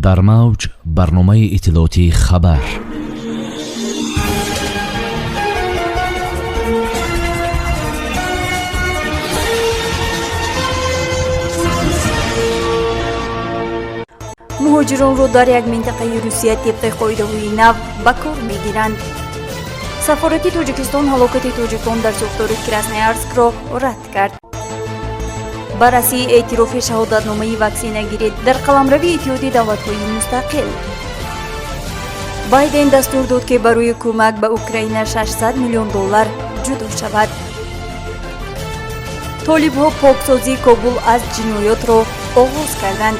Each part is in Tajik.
Дар мавҷ барномаи иттилоотии «Хабар». Муҳоҷиронро дар як минтақаи Русия тибқи қоидаҳои нав ба кор мегиранд. Сафорати Тоҷикистон ҳалокати тоҷикон дар сӯхтори Красноярскро рад кард. Баррасии эътирофи шаҳодатномаи ваксинагирӣ дар қаламрави Иттиҳоди Давлатҳои Мустақил. Байден дастур дод, ки барои кӯмак ба Украина 600 миллион доллар ҷудо шавад. Толибҳо поксозии Кобул аз ҷиноётро оғоз карданд.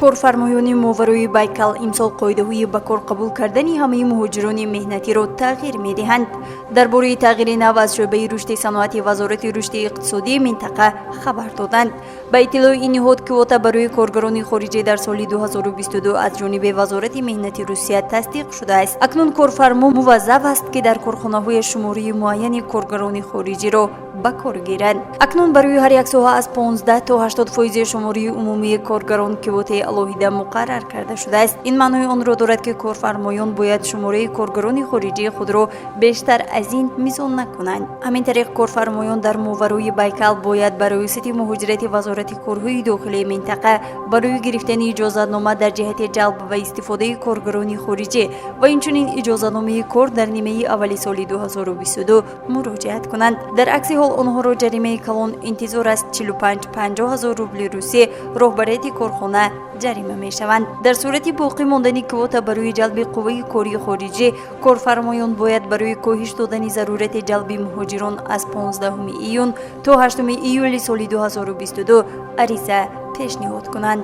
Корфармоёни Моварои Байкал имсол қоидаҳои ба кор қабул кардани ҳамаи муҳоҷирони меҳнатиро тағйир медиҳанд. Дар бораи тағйири нав аз шӯъбаи рушди саноати Вазорати рушди иқтисодии минтақа хабар доданд. Ба иттилои ин ниҳод, квота барои коргарони хориҷӣ дар соли 2022 аз ҷониби Вазорати меҳнати Русия тасдиқ шудааст. Акнун корфармо муваззаф аст, ки дар корхонаҳои шумории муайяни коргарони хориҷиро ба кор гиранд. Акнун барои ҳар як соҳа аз 15 то 80 фоизи шумории умумии коргарон квотаи алоҳида муқаррар карда шудааст. Ин маънои онро дорад, ки корфармоён бояд шумораи коргарони хориҷии худро бештар аз ин мизон накунанд. Ҳамин тариқ, корфармоён дар Моварои Байкал бояд ба Раёсати муҳоҷирати Вазорати корҳои дохилии минтақа барои гирифтани иҷозатнома дар ҷиҳати ҷалб ва истифодаи коргарони хориҷӣ ва инчунин иҷозатномаи кор дар нимаи аввали соли 2022 муроҷиат кунанд. Дар акси ҳол онҳоро ҷаримаи калон интизор аст: 45-50 ҳазор рубли русӣ роҳбарияти корхона ҷарима мешаванд. Дар сурати боқӣ мондани квота барои ҷалби қувваи кории хориҷӣ, корфармоён бояд барои коҳиш додани зарурати ҷалби муҳоҷирон аз 15 июн то 8 июли соли 2022 ариза пешниҳод кунанд.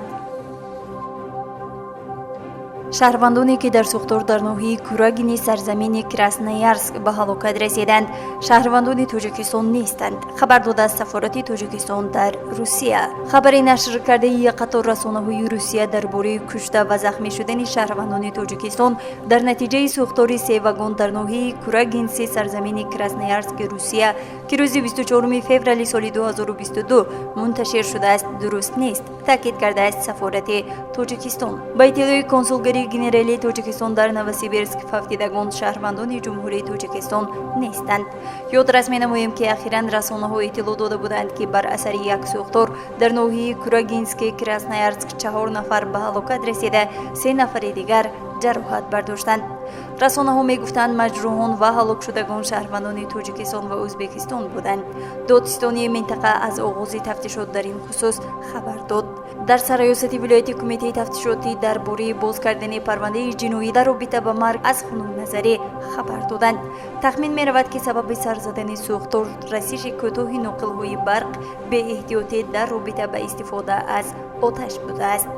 Шаҳрвандоне, ки дар сӯхтор дар ноҳияи Курагини сарзамини Красноярск ба ҳалокат расиданд, шаҳрвандони Тоҷикистон нестанд, хабар додааст сафорати Тоҷикистон дар Русия. Хабари нашр кардаи як қатор расонаҳои Русия дар бораи кушта ва захмӣ шудани шаҳрвандони Тоҷикистон дар натиҷаи сӯхтори се вагон дар ноҳияи Курагинси сарзамини Красноярски Русия, ки рӯзи 24 феврали соли 2022 мунташир шудааст, дуруст нест, таъкид кардааст сафорати Тоҷикистон. Ба иттилои консулгарии генералии Тоҷикистон дар Новосибирск, фавтидагон шаҳрвандони Ҷумҳурии Тоҷикистон нестанд. Ёдрас менамоем, ки ахиран расонаҳо иттилоъ дода буданд, ки бар асари як сӯхтор дар ноҳияи Курагински Красноярск чаҳор нафар ба ҳалокат расида, се нафари дигар ҷароҳат бардоштанд. Расонаҳо мегуфтанд, маҷрӯҳон ва ҳалокшудагон шаҳрвандони Тоҷикистон ва Ӯзбекистон буданд. Додситонии минтақа аз оғози тафтишот дар ин хусус хабар дод. Дар сарраёсати вилояти кумитаи тафтишотӣ дар бораи боз кардани парвандаи ҷиноӣ дар робита ба марг аз хунукназарӣ хабар доданд. Тахмин меравад, ки сабаби сар задани сӯхтор расиши кӯтоҳи ноқилҳои барқ, беэҳтиётӣ дар робита ба истифода аз оташ будааст.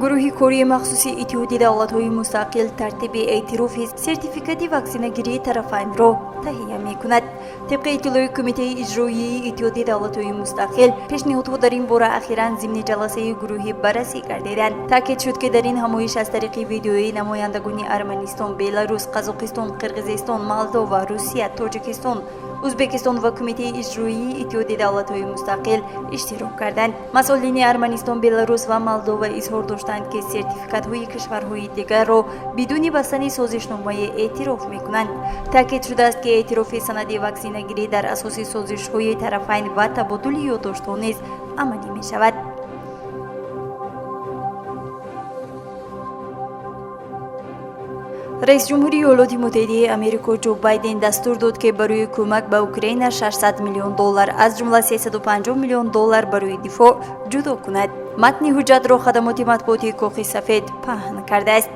Гурӯҳи кории махсуси Иттиҳоди Давлатҳои Мустақил тартиби эътирофи сертификати ваксинагирии тарафайнро таҳия мекунад. Тибқи иттилои Кумитаи иҷроияи Иттиҳоди Давлатҳои Мустақил, пешниҳодҳо дар ин бора ахиран зимни ҷаласаи гурӯҳӣ баррасӣ гардиданд. Таъкид шуд, ки дар ин ҳамоиш аз тариқи видеоӣ намояндагони Арманистон, Беларус, Қазоқистон, Қирғизистон, Молдова, Русия, Тоҷикистон, Ӯзбекистон ва Кумитаи иҷроии Иттиҳоди Давлатҳои Мустақил иштирок карданд. Масъулини Арманистон, Беларус ва Молдова изҳор доштанд, ки сертификатҳои кишварҳои дигарро бидуни бастани созишномае эътироф мекунанд. Таъкид шудааст, ки эътирофи санади ваксинагирӣ дар асоси созишҳои тарафайн ва табодули ёддоштҳо низ амалӣ мешавад. Раисҷумҳури Иёлоти Муттаҳидаи Америко Ҷо Байден дастур дод, ки барои кӯмак ба Украина 600 миллион доллар, аз ҷумла 350 миллион доллар барои дифоъ ҷудо кунад. Матни ҳуҷҷатро хадамоти матбуотии Кохи Сафед паҳн кардааст.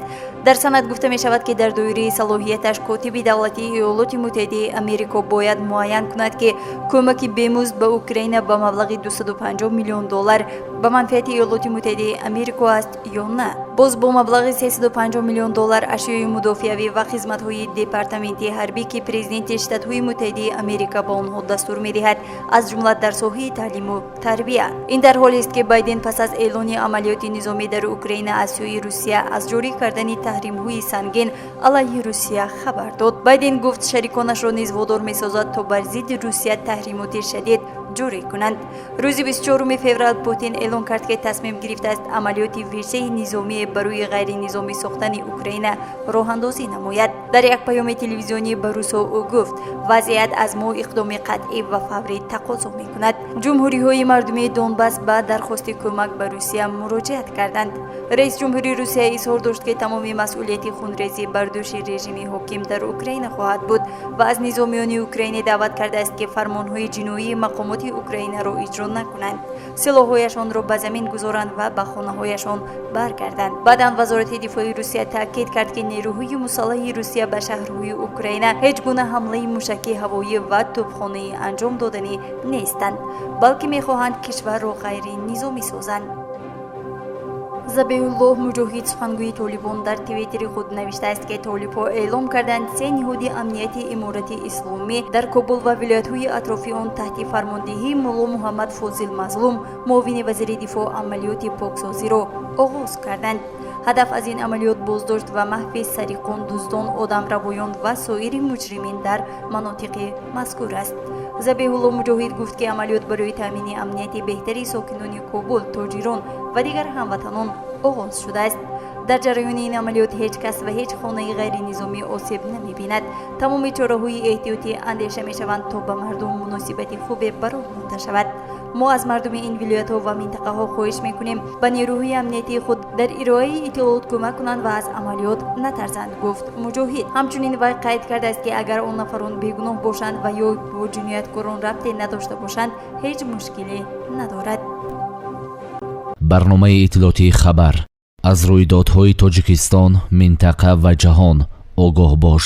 Дар санад гуфта мешавад, ки дар доираи салоҳияташ котиби давлатии Иёлоти Муттаҳидаи Америко бояд муайян кунад, ки кӯмаки бемузд ба Украина ба маблағи 250 миллион доллар ба манфиати Иёлоти Муттаҳидаи Америко аст ё на. Боз бо маблағи 350 миллион доллар ашёи мудофиавӣ ва хизматҳои департаменти ҳарбӣ, ки президенти Штатҳои Муттаҳидаи Америка ба онҳо дастур медиҳад, аз ҷумла дар соҳаи таълиму тарбия. Ин дар ҳолест, ки Байден пас аз эълони амалиёти низомӣ дар Украина аз сӯи Русия аз ҷорӣ кардани таҳримҳои сангин алайҳи Русия хабар дод. Байден гуфт, шариконашро низ водор месозад, то бар зидди Русия таҳримоти шадид ҷорӣ кунанд. Рӯзи 24 феврал Путин эълон кард, ки тасмим гирифтааст амалиёти вижаи низомие барои ғайринизомӣ сохтани Украина роҳандозӣ намояд. Дар як паёми телевизионӣ ба русҳо ӯ гуфт: «Вазъият аз мо иқдоми қатъӣ ва фаврӣ тақозо мекунад». Ҷумҳуриҳои мардумии Донбасс ба дархости кӯмак ба Русия муроҷиат карданд. Раиси ҷумҳури Русия изҳор дошт, ки тамоми масъулияти хунрезӣ бар дӯши режими ҳоким дар Украина хоҳад буд ва аз низомиёни Украина даъват кардааст, ки фармонҳои ҷиноии мақомоти Украинаро иҷро накунанд, силоҳҳояшонро ба замин гузоранд ва ба хонаҳояшон баргарданд. Баъдан Вазорати дифои Русия таъкид кард, ки нерӯҳои мусаллаҳи Русия ба шаҳрҳои Украина ҳеҷ гуна ҳамлаи мушакӣ, ҳавоӣ ва тӯбхонаӣ анҷом доданӣ нестанд, балки мехоҳанд кишварро ғайринизомӣ созанд. Забеҳуллоҳ Муҷоҳид, сухангӯи Толибон, дар Твиттери худ навиштааст, ки толибҳо эълом карданд, се ниҳоди амнияти Иморати Исломӣ дар Кобул ва вилоятҳои атрофи он таҳти фармондиҳии Мулло Муҳаммад Фозил Мазлум, муовини вазири дифоъ, амалиёти поксозиро оғоз карданд. Ҳадаф аз ин амалиёт боздошт ва маҳви сариқон, дуздон, одамрабоён ва соири муҷримин дар манотиқи мазкур аст. Забеҳулло Муҷоҳид гуфт, ки амалиёт барои таъмини амнияти беҳтари сокинони Кобул, тоҷирон ва дигар ҳамватанон оғоз шудааст. Дар ҷараёни ин амалиёт ҳеҷ кас ва ҳеҷ хонаи ғайринизомӣ осеб намебинад. Тамоми чораҳои эҳтиётӣ андеша мешаванд, то ба мардум муносибати хубе ба роҳ монда шавад. Мо аз мардуми ин вилоятҳо ва минтақаҳо хоҳиш мекунем, ба нерӯҳои амниятии худ дар ироаи иттилоот кӯмак кунанд ва аз амалиёт натарсанд, гуфт Муҷоҳид. Ҳамчунин вай қайд кардааст, ки агар он нафарон бегуноҳ бошанд ва ё бо ҷинояткорон рабте надошта бошанд, ҳеҷ мушкиле надорад. Барномаи иттилоотии «Хабар». Аз рӯйдодҳои Тоҷикистон, минтақа ва ҷаҳон огоҳ бош.